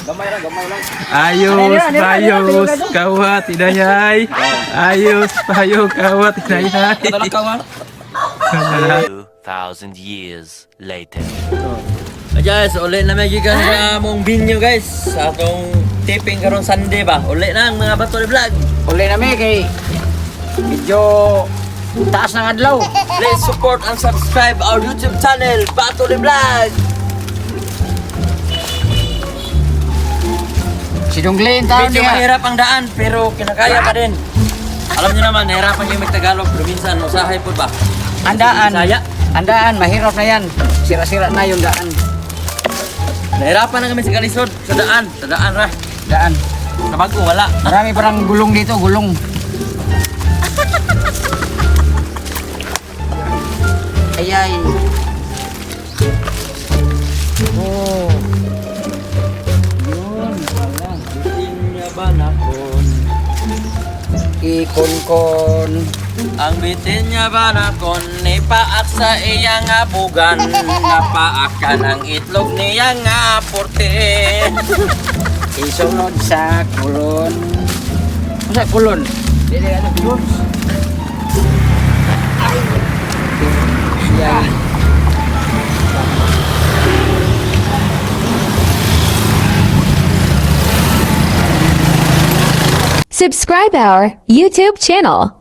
Gamay lang, gamay lang. Ayos, payos, kawat, inayay. Ayos, payo, kawat, inayay. Ito lang kawa. 2,000 years later. Ah, guys, uli na may gikan sa among binyo, guys. Sa atong tipping karon Sunday ba. Uli na ang mga Bato Vlog. Uli na mi kay medyo taas ng adlaw. Please support and subscribe our YouTube channel, Bato Vlog. Si Dunglin taon Medyo niya. mahirap ang daan pero kinakaya pa din. Alam niyo naman, nahirapan yung magtagalog pero minsan usahay po ba? Ang daan. Bisaya. Ang daan, mahirap na yan. Sira-sira na yung daan. Nahirapan na kami sa kalisod, sa daan ra. Daan. Sa bago wala. Marami parang gulong dito, gulong. Ay ay. Oh. Yun pala. Bitin niya ba nakon? Ikon-kon. Ang bitin niya ba nakon? Nipaak sa iya nga bugan. Napaakan ang itlog niya nga porte. Isunod sa kulon. Sa kulon. Dili ano kulon. Ay. Yeah. Subscribe our YouTube channel.